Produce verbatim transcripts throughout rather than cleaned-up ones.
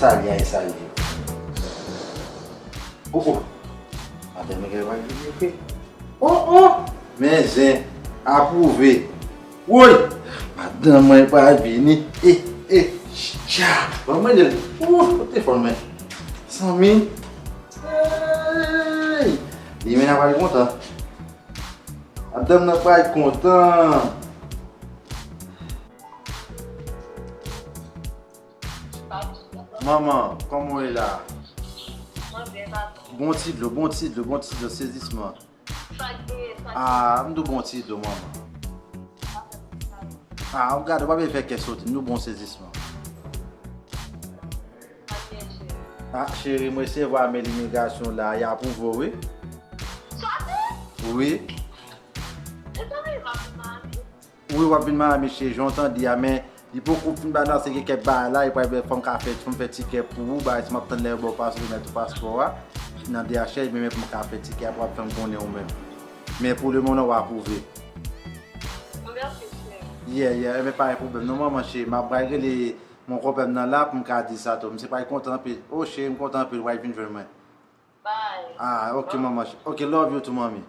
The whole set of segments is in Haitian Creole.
Sa l ye, sa l ye. Oh, oh. Madanm nan genlè pral vini vre. Oh, oh. Men zen. Apwouve. Woy. Madanm mwen pral vini. Eh, eh. Tcha. Ban mwen de. Oh, kote fòn mwen. San mil. Hey. Li menm pral kontan. Madanm nan pral kontan. Manman, kòman w ye la? Mwen byen, papa. Bon ti dlo, bon ti dlo, bon ti dlo, sezisman. Sa k genyen, sa k genyen? Ah, m di w bon ti dlo, manman. Ah, w gade, w pa bezwen fè kè soti, m di w bon sezisman. Sa k genyen, cheri? Ah, cheri, m resevwa men imigrasyon la, y apwouve w, wi. Soti? Wi. E tann, m ap vin Miami. Wi, w ap vin Miami, cheri, jan w tande a, men li poko fin balanse gen kèk bagay la, e pral fè m ka fè, fè m fè tikè pou ou, bagay si m ap tann lè yo ba w paspò, remèt ou paspò a nan D H L, men, men pou m ka fè tikè a, pou w ap fè m konnen ou menm. Men pou lemoman w apwouve. Mèsi, cheri. Yeah, yeah, men pa gen pwoblèm non, manman cheri, m ap pral rele mon konpè m nan la pou m ka di sa tou. Misye pral kontan anpil. Oh, cheri, m kontan anpil, w pral vin jwenn mwen. Bye. Ah, ok, manman cheri. Ok, love you too, manmi.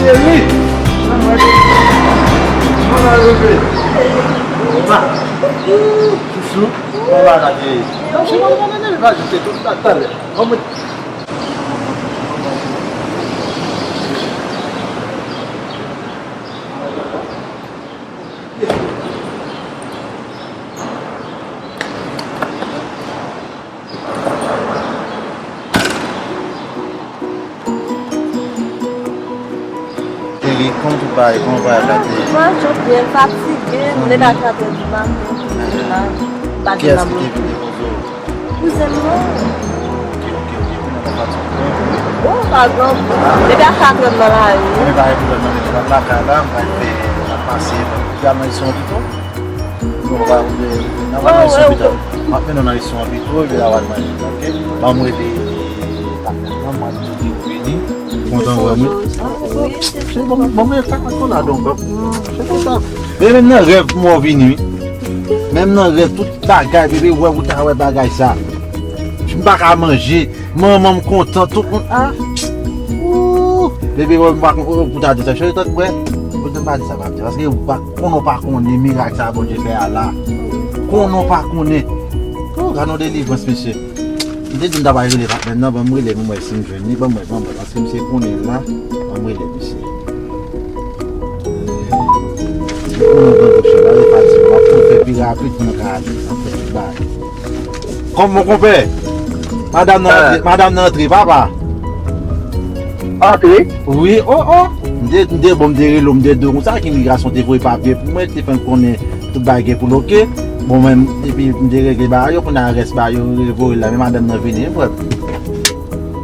Cheri! Mwen rive. Ah! Chouchou, kòman bagay ye? Cheri, mwen, mwen, mwen, mwen, mwen, mwen, mwen, talè. Mwen, mwen. Kelly, kòman tout bagay, kòman bagay la te ye? Mwen, jodi a, fatige, m leve a kat è di maten. Kiyès ki te vin depoze w? Kouzen m nan. Ok, ok, ok, ok, kounye a pa fatige. Oh, pa gen anpil. Depi a kat è nan lari. Ebyen, pa gen pwoblèm, non, men nou lakay la, m pral fè, m ap pase, m ap pase yon pito. Bon, pa gen pwoblèm. N ap al nan yon pito. M ap mennen w nan yon pito, epi n ap al manje, ok? Ban m rele patnè m nan, m ap di w vini. Kontan wè mwen. Cheri, ban m, ban m yon kaka kola donk. Cheri, kontan. Men menm nan rèv pou mwen w vini, wi. Menm nan rèv, tout bagay, bebe, wè ou ta wè bagay sa. M pa ka manje. Manman m kontan, tout moun, ah. Ooh. Bebe, wè, m pa konn, ou ta di sa, cheri, tann, wè. Ou te pa di sa, pa di sa. Paske ou pa konn, ou pa konnen mirak sa Bondye fè a la. Konnen ou pa konnen. Oh, gade yon delivrans, mesye. M te di m ta pral rele patnè m nan, ban m rele, ban m wè si m jwenn li, ban m wè, ban m wè, paske misye konnen la, ban m rele misye. M konnen ban bouch la, pa fè fatig, m ap fè pi rapid pou nou ka ale, m ap fè tout bagay. Kòman, mon konpè? Madanm nan antre, madanm nan antre, papa. Antre? Wi, oh, oh. M te, m te bon, m te rele w, m te di w konsa ke imigrasyon te voye papye pou mwen, te fè m konnen Tout bagay gen pou l oke. Bon, mwen, epi m te regle bagay yo, kounye a rès bagay yo, revoye la, men madanm nan vini, wi, frè m.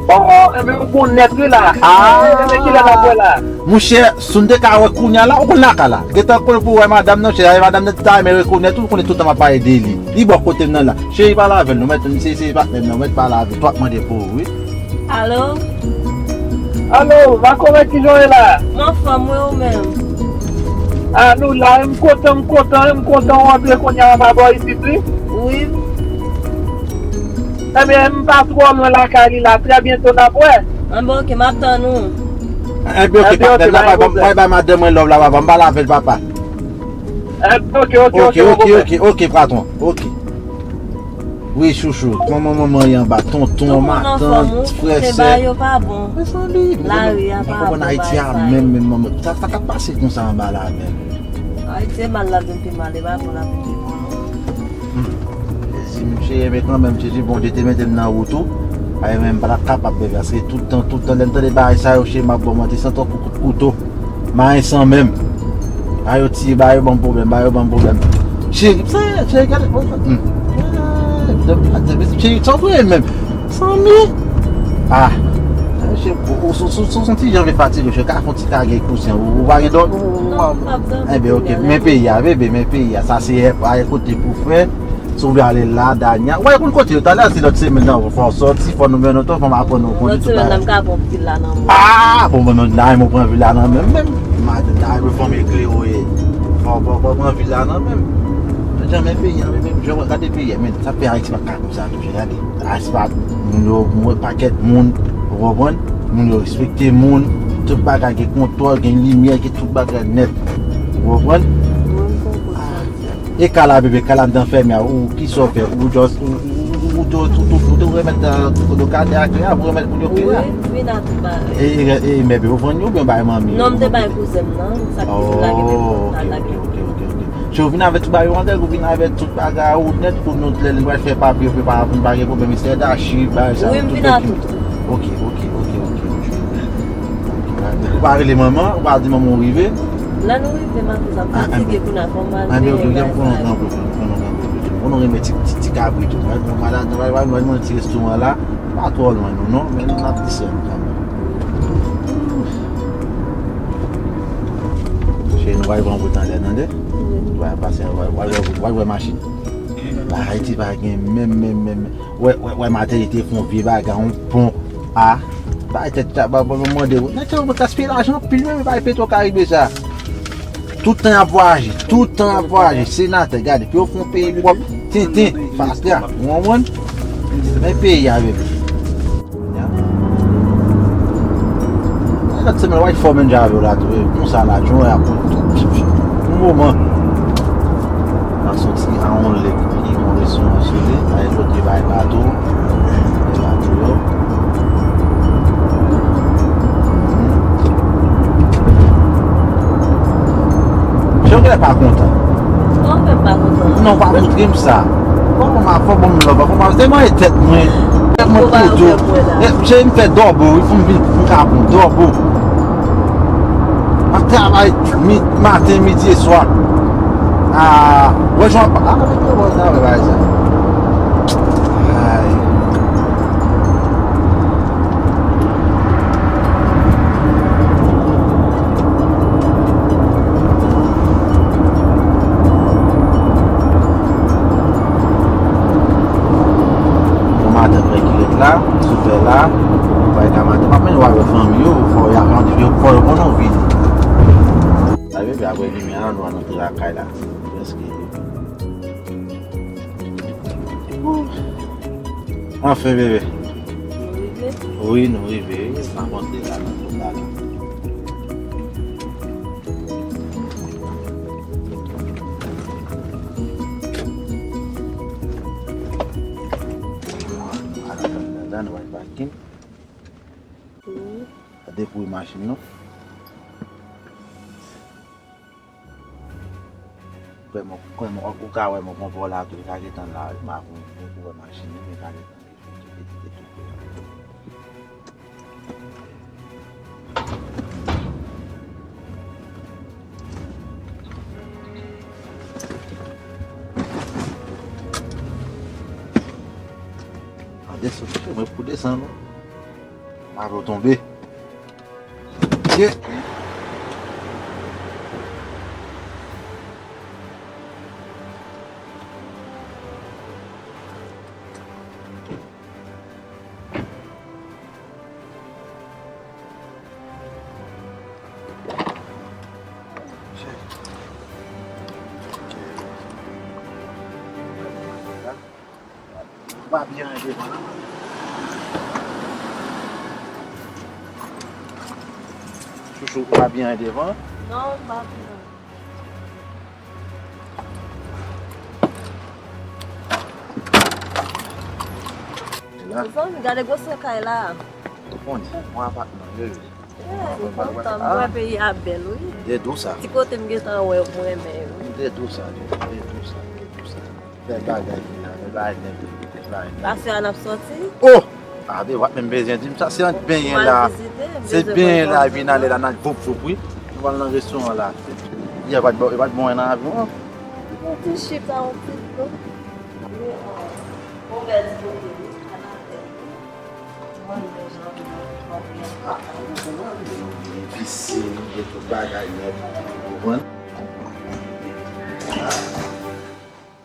Oh, oh, enben, ou bon nèt, wi, la. Ah! Enben, kilè n ap wè la? Monchè, si n te ka wè kounye a la, ou konn lakay la. Gentan konnen pou wè madanm nan, cheri, madanm nan ta renmen rekonèt ou, konnen tout tan m ap pale de li. Li bò kote m nan la. Cheri, pale avè l, non, mèt, se, se patnè m nan, mèt pale avè l, tou ap mande pou ou, wi. Alo? Alo, Makomè, kijan w ye la? M anfòm, wi, ou menm? A, nou la, m kontan, m kontan, m kontan w antre kounye a anba bò isit, wi. Wi. Ebyen, m pa twò lwen lakay li la, trè byento n ap wè. Anben, oke, m ap tann ou. Enben, oke, patnè m nan, bay, bay, bay madanm mwen love la, papa, m pale avè l, papa. Enben, oke, oke, oke, oke, oke, patwon, oke. Wi, chouchou. Kòman manman y anba? Tonton, matant, frè, sè. Bagay yo pa bon. Mezanmi, lari a pa bon, bagay sa yo. Ayiti a menm, menm, manman. Sa, sa k ap pase konsa anba la menm? Ayiti e mal la vin pi mal, e pa bon la vin pi bon, non. Hmm. Jezi, m cheri, men kanmenm, Jezi, Bondye te mete m nan wout ou. Ay, men m pa t ap kapab, bebe, paske tout tan, tout tan, lè m tande bagay sa yo, cheri, m ap ba w manti, santi w kou kout kouto. Marenn san menm. Ba yo tiye, ba yo ban m pwoblèm, ba yo ban m pwoblèm. Cheri, sa, cheri, gade, hmm. Cheri, sa w ye menm? Sanmi? Ah. Cheri, ou, ou, ou, ou, ou son ti jan vle fatige, cheri, ka fè yon ti kage kouzen, ou, ou pa gen dòmi, ou, ou, non, m p ap dòmi. Enben, oke, men peyi a, bebe, men peyi a, sa se, a, kote pou fè. Si w vle ale la, Dania. Ou pa konn kote yo, talè se lòt semèn nan, fò w sòti, fò nou wè nou tou, fò m aprann nou kondi tout bagay. Lòt semèn nan, m ka pran pil la nan men w. Ah, bon, bon, non, la, mwen pran vil la nan men m menm. Madanm, la, mwen fanm eklere w ye. Fò, fò, fò pran vil la nan men m. Janmen peyi an, men, men, jan mwen gade peyi an, men, sa peyi Ayiti pa ka konsa toujou, gade. Ayiti pa, moun yo, mwen pakèt moun, ou konprann? Moun yo respekte moun, tout bagay gen kontwòl, gen limyè, gen tout bagay nèt. Ou konprann? Mwen, m konprann sa w di a. E kay la, bebe, kay la anndan fèmen an, ou kisa w fè? Ou just, ou, ou, ou, ou te, ou, ou, ou te remèt, euh, lokatè a kle a, ou remèt moun yo kle a? Wi, m vin ak tout bagay. E, e, e, men bebe, ou vann yo oubyen w bay manmi yo? Non, m te bay kouzen m nan, sa k te vin lage men m nan, lage. Oh, ok, ok, ok, ok. Se ou vin avèk tout bagay yo anndan, ou vin avèk tout bagay ou nèt pou nou, lè nou pral fè papye, pou pa, pou nou pa gen pwoblèm, istè dachi, bagay sa yo, tout. Wi, m vin ak tout. Ok, ok, ok, ok, ok. Ou pa rele manman, ou pa di manman w rive? Lè nou rive, m ap di w sa, m fatige kounye a, fò m al fè bagay sa yo. Ou konnen w renmen ti, ti, ti kabrit ou. Mwen, mwen, mwen, mwen, ti restoran la, pa twò lwen nou, non, men nou ap di sè nou kanmenm. Cheri, nou pral pran wout anlè, tande? Wi. Ou pral pase, ou pral, ou pral wè, ou pral wè machin. Ayiti pa gen menm, menm, menm. Wè, wè, wè, Martelly te fè yon vye bagay, yon pon. A, bay tèt la, ba, ba, ba, mande, nèg sa yo gaspiye lajan anpil, menm bay Petro Caribe sa. Tout tan y ap vwayaje, tout tan y ap vwayaje, senatè, gade, pou yo fè yon peyi pwòp, tenten, fatra, ou konprann? Men peyi a, bebe. Lòt semèn, w a fò menm jan avè w la tou, wi. Konsa la, jan w ap yon moman. Nan soti a yon lèk ki yon restoran sou li, a yon kote bay bato, bay bato yo. Jan w genlè pa kontan. Non, w pa montre m sa. Fò w ban m, fò w ban m love, fò w ban m, se manje tèt mwen. Tèt mwen poto. Cheri, m fè dòbo, wi, fò m vin, m ka pran dòbo. M ap travay mi-, maten, midi e swa. A, wè jan w ap, a, mete wòz la, wè bagay sa. Ay. Bon maten, frè ki ret la, sou fè la, bay ka maten. Pa menm w a wè fanmi yo, fò y ap mande yo, fò yo konnen w vini. Ay, bebe, apre limyè a, nou antre lakay la. Prèske. Anfen, bebe. Nou rive? Wi, nou rive, wi. N ap antre la nan kòd la, la. Ala, nou al pakin. Wi. Depoze machin nou. Kwè mwen, kwè mwen, ou ka wè mwen pran vòl la tou, li ka gentan la, wi, m a pran, pran kouvè machin nan, men li ka gentan vin kite, kite, kite. Desann non. Avè w tonbe. Ye. Ou pa byen ret devan non. Chouchou, ou pa byen ret devan. Non, m pa byen. Mezanmi, gade gwosè kay la. Ou konnen, yon apatman, wi, wi. Mwen kontan, mwen peyi a bèl, wi. M te di w sa. Ti kote m gentan wè, mwen renmen, wi. M te di w sa, m te di w sa, m te di w sa. Bèl bagay ki la, bèl bagay nèt, bèl bagay nèt. Aswè a n ap sòti? Oh! A, de w ap menm bezwen di m sa, se ann benyen la. Se benyen la, vin ale la, n al voup voup, wi. Nou pral nan restoran la. Yè, pa t bon, pa t bon nan avyon an. Yon ti chip a, yon ti dlo. Yon bèl ti kote, wi. Kanapè. Mwen, mwen, jan, mwen, mwen, mwen. Ah, mwen, mwen, mwen, mwen, pisin, gen tout bagay nèt, ou konprann? Ah.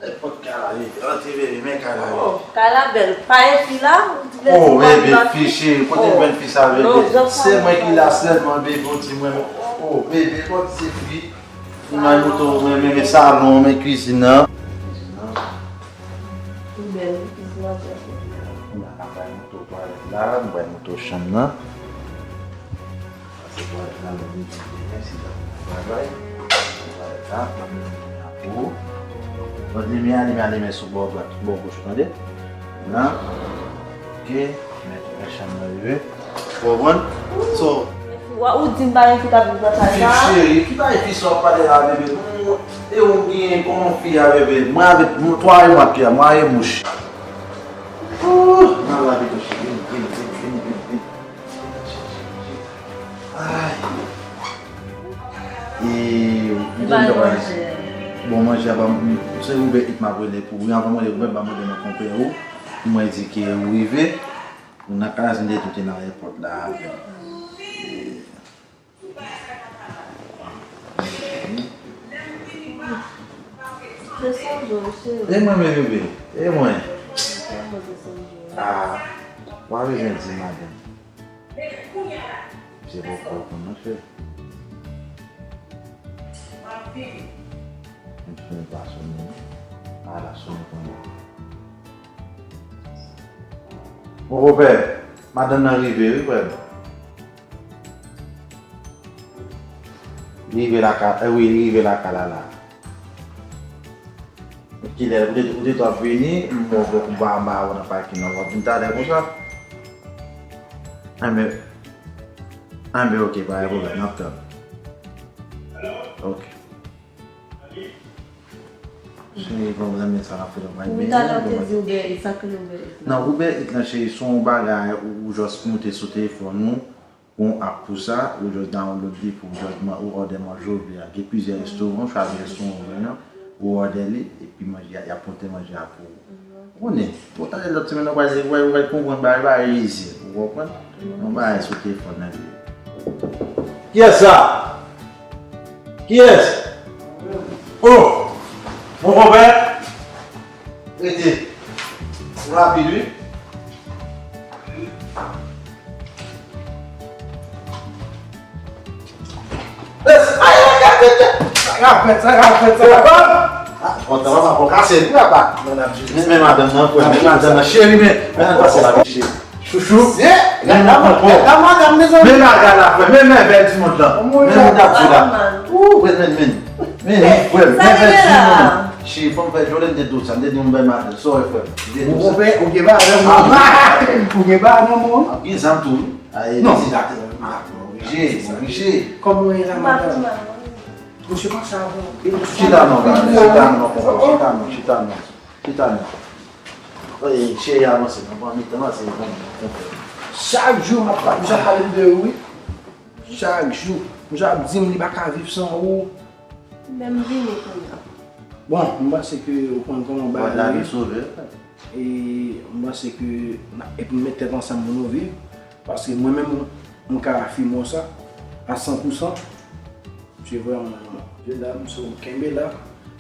Nenpòt kay la, bebe. Antre, bebe, men kay la, bebe. Oh, kay la bèl. Pa enpi la, ou di lè ti pa fi. Oh, bebe, fi cheri, kote m jwenn fi sa, bebe? Se mwen ki la sèlman, bebe, ou di mwen. Oh, bebe, kote se fi? Mwen, moto, mwen, men, men salon, men kwizin nan. Kwizin nan. Li bèl, wi, kwizin nan bèl. Kounya n ap bay moto twalèt la, nou bay moto chanm nan. Pase twalèt la, nou vin di byen, si sa pou travay. Twalèt la, mwen menm mwen a pou. Bon, limen, limen, limen sou bò dwat, bò goch ou, tande? Nan. Ok, mèt, mèt chanm nan rive. Ou konprann? So, wa, ou di m pa gen fi k ap viv nan kay sa a? Fi cheri, ki bagay fi sa w ap pale la, bebe? Nou, e ou m genyen kòm fi a, bebe? Mwen avèk nou, twa e mwa ki a, mwa e mouch. Ooh, nan lavi tou, cheri, vini, vini, vini, vini, vini. Ay. E, m te bay manje. Bon, manje a, ban m, se Uber Eats m ap rele pou ou. Anvan mwen rele Uber, ban m rele nan konpè ou. Pou mwen di ke ou rive. Ou nan kay la, m te tou te nan èpòt la avè m. E, e mwen, men bebe. E mwen. Ah, w pa bezwen di madanm. Misye poko konn non, cheri. M fini pa sonnen. A, l ap sonnen kounye a. Mon konpè, madanm nan rive, wi, frè m. Li rive lakay, eh wi, li rive lakay la, la. Kilè, ou te, ou te twò ap vini, m wè w ba, ba w nan pakin nan, w ap vin talè konsa. Enben, enben, ok, pa gen pwoblèm, n ap tann. Ok. Cheri, bon, renmen sa n ap fè la, bay. Wi, talè w te di Uber Eats, sa k rele Uber Eats la? Non, Uber Eats lan, cheri, se yon bagay ou, ou jis moute sou telefòn ou. Gon app pou sa, ou just download li pou ou just man-, ou òdè manje ou vle a. Gen plizyè restoran, ou chwazi restoran ou vle an, ou òdè li, epi manje a, y ap pote manje a pou ou. Ou konnen, pou tande lòt semèn, ou pral, ou pral, ou pral konprann bagay, bagay easy, ou konprann? Yon bagay sou telefòn nan li. Kiyès sa? Kiyès? Oh! Mon konpè? Rete. Ou rapid, wi. Ay, ay, ay, ay, ay. Sa rapèt, sa rapèt, sa rapèt. Ah, kontan, papa, pou kase, wi, papa. Men, men madanm nan, frè, men madanm nan, cheri, men, men nan pase la, cheri. Chouchou. Men madanm, mezanmi. Men bagay la, frè, men, men bèl di mond lan. Men moun ap di la. Ou, men, men, men. Men, men, frè, men bèl di mond lan. Cheri, fò m fè jolè, m te di w sa, m te di w m bèl madanm, sa w wè, frè m. M te di w sa. Ou gen, ou gen bagay nan men w. Ou gen bagay nan men w. M gen zam tou, wi. Non. Ti la te, ah, oblije, oblije. Kòman w ye la, madanm? Misye pa sa bon. Chita non, gade, chita non, papa, chita non, chita non, chita non. Oye, cheri, avanse, non, pran mitan, avanse, pran mitan. Chak jou, m ap pa-, misye ap pale m de ou, wi. Chak jou. Misye ap di m li pa ka viv san ou. Men m vini kounye a. Bon, m panse ke ou konn kòman bagay la ye. Sove. E m panse ke n ap, epi n met tèt ansanm pou nou viv. Paske mwen menm, m ka afime w sa a san pou san. Se vrèman, mesye dam, so kenbe la,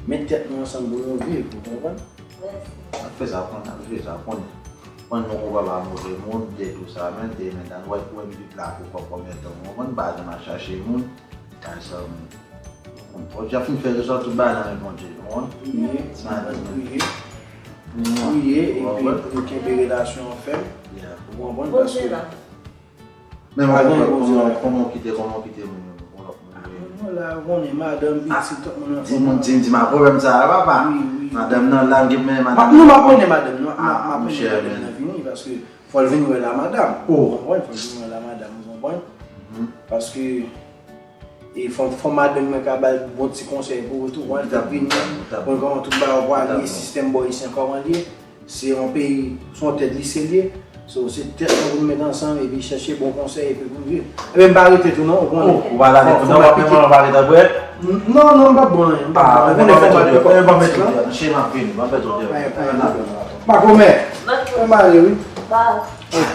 met tèt nou ansanm pou nou viv, ou konprann? N ap fè sa, konn, n ap fè sa, konn. Konn nou konn papa move moun, de tou sa, men de men dan, wè pou envit la pou kòb konbyen tan, ou konprann, pa janm al chache moun, kay sa moun. Bondye ap fin fè resòti tout bagay nan men Bondye, ou konprann? Priye, priye. Priye, epi pou nou kenbe relasyon an fèm. Ou konprann? Paske Men mwen, kòman, kòman w kite, kòman w kite moun yo, yon lòt moun yo? Mwen la, ou konnen, madanm, pitit, tout moun anfòm. Di moun, di m, di m a pwoblèm sa a, papa. Wi, wi. Madanm nan la, m gen men madanm. Non, m ap mennen madanm, non, m ap mennen madanm nan vini, paske fò l vin wè la madanm. Ou konprann, fò l vin wè la madanm, ou konprann? Paske, e fò, fò madanm mwen ka ba l bon ti konsèy pou ou tou, ou konprann, fè l vini, konn kòman tout bagay yo pral ye, sistèm bò isi an kòman l ye. Se yon peyi, se yon tèt li se l ye. So, se tèt nou pou n met ansanm epi chèche bon konsèy epi pou n viv. Ebyen, m pa rete tou non, ou konnen. Ou pa rete tou non, w ap fè mwen pa rete apre? Non, non, m p ap bon anyen, m p ap bon anyen. Ou konnen fò m al pran kòb pitit lan. Cheri, m ap vini, m ap fè tout de. Pa gen pwoblèm. Pa kòmè. M ale wi. Ok.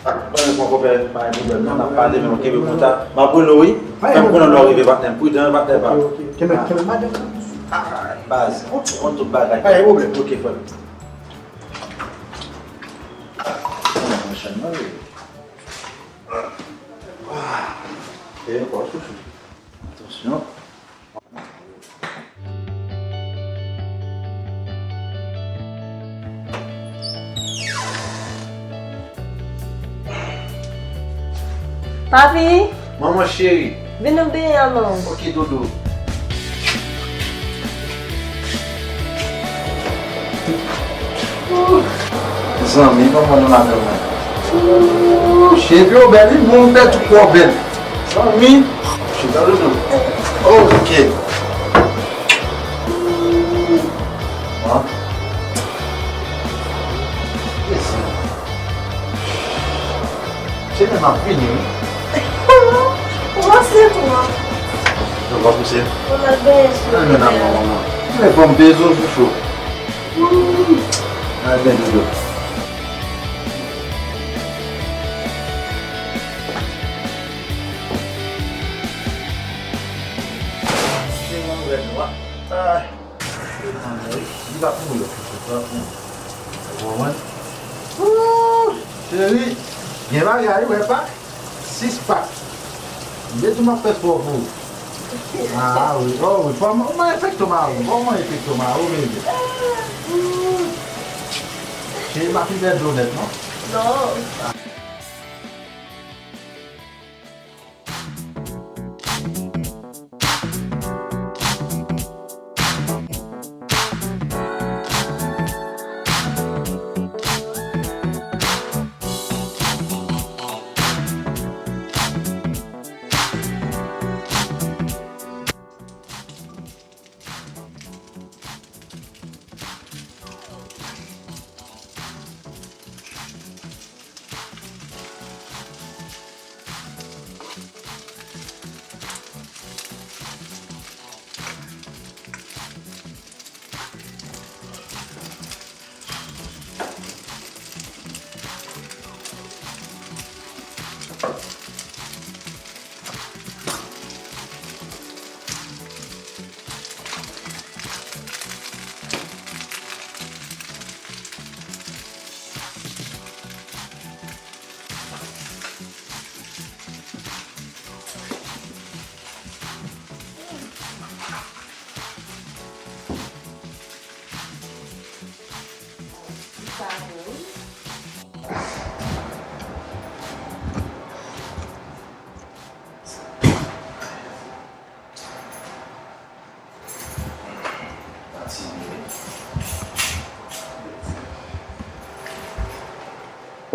Ak, pa gen pwoblèm, pa gen pwoblèm, non, n ap pale, men nou kenbe kontak. M ap rele w, wi. Fè m konnen lè w rive, patnè m. Pridan, patnè pa m. Ok, ok. Kenbe, kenbe madanm nan. Baz, ou konn tout bagay. Pa gen pwoblèm. Ok, frè m. Mwen, mwen, chanm nan, wi. E ankò, chouchou. Atansyon. Papi! Manman cheri! Vin nou benyen non. Ok, dodo. Zanmi, kòman nou madanm nan? Ooh, cheve w bèl, wi, bon, w fè tout kò w bèl. Zanmi, chita dodo. Ok. An? Mesi. Cheve m ap vini, wi. Ou panse tou an? Ou pa pouse? Ou al benyen sou. Al benyen nan manman. Men fò m peze w chouchou. Ay, men dodo. Ay. Li pa pou mwen, li pa pou mwen. Ou konprann? Ooh, cheri, gen bagay, wè pak. Sis pak. M te di w m ap fè spò pou ou. Ah wi, oh wi, fò m, ou manje pekto mawon, fò w manje pekto mawon, bebe. Cheri, m ap fè donèt, non? Non.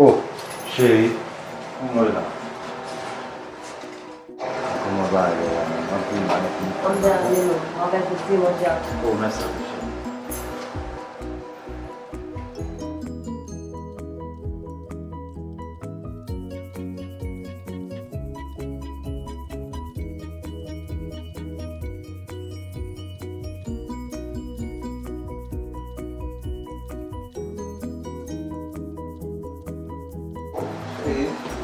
Oh, cheri, kòman w ye la? Kòman bagay yo la menm? Anpil mal, anpil mal. Mwen byen, mwen byen. Mwen byen pou ti manje a. Oh, mèsi anpil, cheri.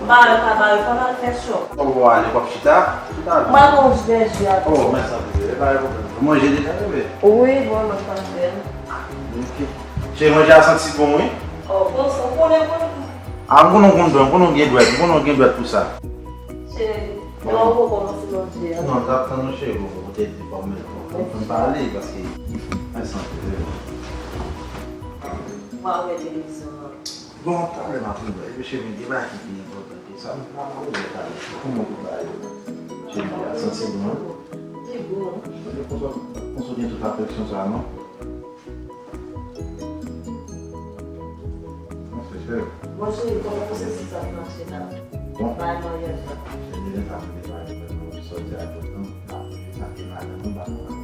Bare, pa bare, pa mal fè chòk. Bon, bon, ale, w ap chita? Chita. Mwen gon ti vèji a. Oh, mèsi anpil, bebe. Pa gen pwoblèm. Ou manje deja, bebe? Wi, bon, mwen pa fè. Ok. Cheri, manje a santi bon, wi. Oh, bon, sa, ou konnen, bon. Ah, m konnen w konn dwèt, m konnen w gen dwèt, m konnen w gen dwèt pou sa. Cheri, bon. Lè w poko kòmanse manje a. Non, m t ap tann ou, cheri, pou, pou te di fò m met fò m pale, paske mwen santi, bebe. Mwen wè televizyon an. Bon, talè m ap ouvè. Epi cheri, gen bagay ki pi enpòtan ke sa. M pa ouvè talè. Kòman pou bagay yo? Cheri, a santi bon, non? Li bon. Konsa, konsa gen tout afeksyon sa, non? Bon, cheri, kòman pwosesis ap mache la? Bon. Bay maryaj la. Cheri, deja sa, m te pale, m sòti a tout, non? Sa te madanm mwen, m pa konn.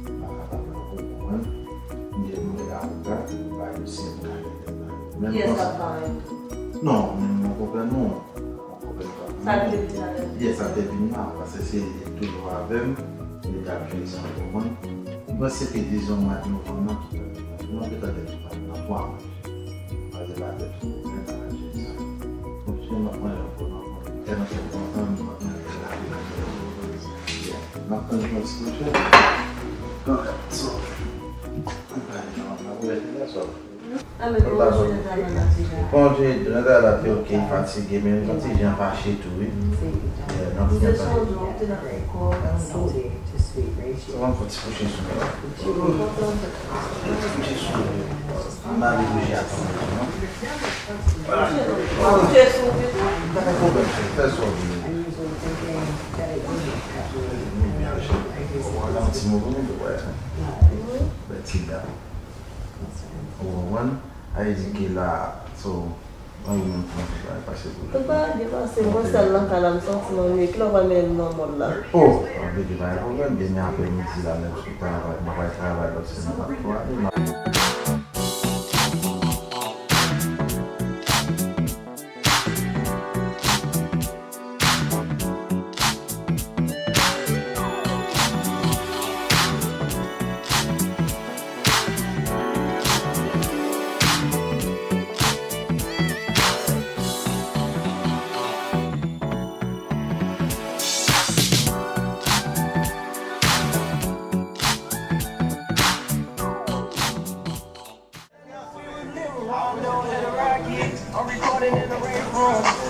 M pa kapab la, ou konprann? M te mande avoka, m pa gen sèl ka gen tèt la. Kiyès k ap parèt? Non, men yon konpè nou. Yon konpè nou. Sa k te vin avè m? Yes, sa k te vin la, paske se toujou avè m, li t ap jwe sa, ou konprann? M panse se te dizon mwa novanm nan, non, petèt nan twa mwa. Pase pa tèt ou, men pa nan jèn sa. Bon, si m ap manje ankò, m ap manje. Tèlman ke m kontan, m ap manje. Yeah. M ap tann yon ti kochon. Alright, so, m pa nan, m ap rete la, so. Ah, men bon, jodi a travay la te la. Bon, jodi a travay la te ok, fatige, men m yon ti jan fache tou, wi. Yeah, m ap fè sa. Ou te nan kò, ou te. Sa va m fè ti kouche sou mwen. Ti kouche sou mwen. M ale kouche a tou, non? Kouche sou mwen. Pa gen pwoblèm, cheri. Fè sa w vle. Ou byen, cheri. Ou wè, la, yon ti mouvman, ou wè. Bèl ti dam. Ou konprann? Sa vle di ke la, so, An, ou menm, kòman se travay pase pou jodi a? Tout bagay byen pase, m wè sèl nan kay la, m santi m annwiye. Kilè w pral mennen m nan mòl la? Oh, an vre, pa gen pwoblèm. Demen apremidi la, lè m sot travay, m pa pral travay lòt semèn ap tou ale. M ap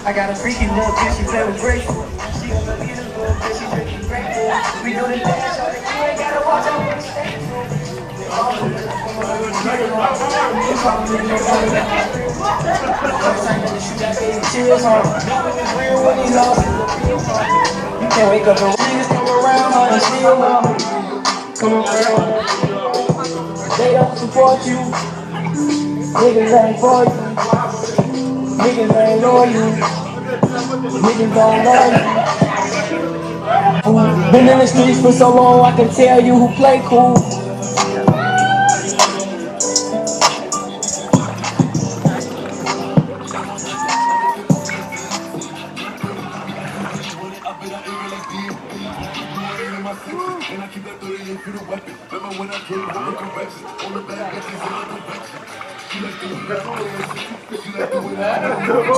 I got a freaky little bitch, she play with grapefruit. She got a little bitch, she drinking grapefruit. We do the dance, you ain't gotta watch out for the stage. You can't wake up and niggas come around, honey, she a woman. Come around. They don't support you. Niggas ain't for you. Niggas ain't loyal. Niggas don't love you. Been in the streets for so long, I can tell you who play cool.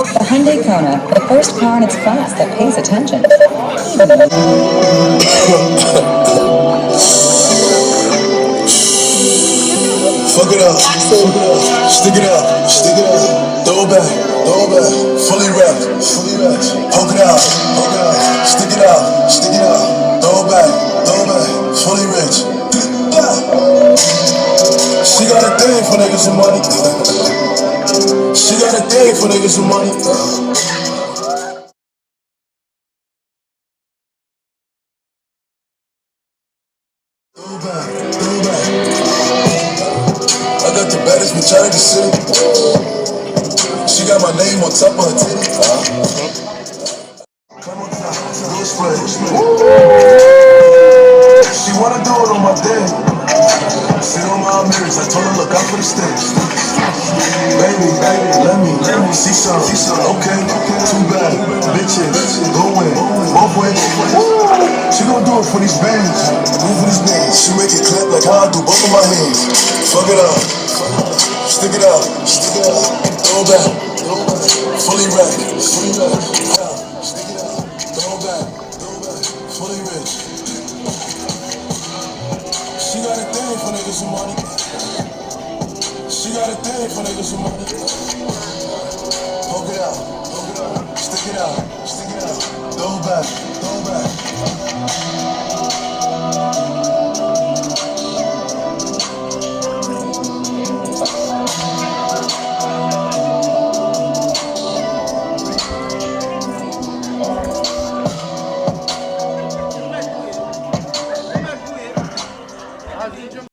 The Hyundai Kona, the first car in its class that pays attention. Fuck it up, fuck it up, stick it up, stick it up, throw it back, throw it back, fully wrapped, fully wrapped, poke it out, poke it out, stick it out, stick it out, throw it back, throw it back, fully rich. She got a thing for niggas with money. She got a thing for niggas with money. Throw back, throw back. I got the baddest bitch out of the city. She got my name on top of her titty. Come on top, do a split. She wanna do it on my dick. Sit on my mirrors, I told her, look out for the sticks. Baby, baby, let me, let me see some. Okay, too bad. Bitches, go in, both ways. She gon' do it for these bands. Move for these bands. She make it clap like how I do both of my hands. Fuck it up. Stick it out. Stick it out. Throw it back. Fully red, fully red, yeah. Stick it out, throw it back, throw it back, fully red. She got a thing for niggas with money. She got a thing for niggas with money. Poke it out, poke it out, stick it out, stick it out, throw it back, throw it back.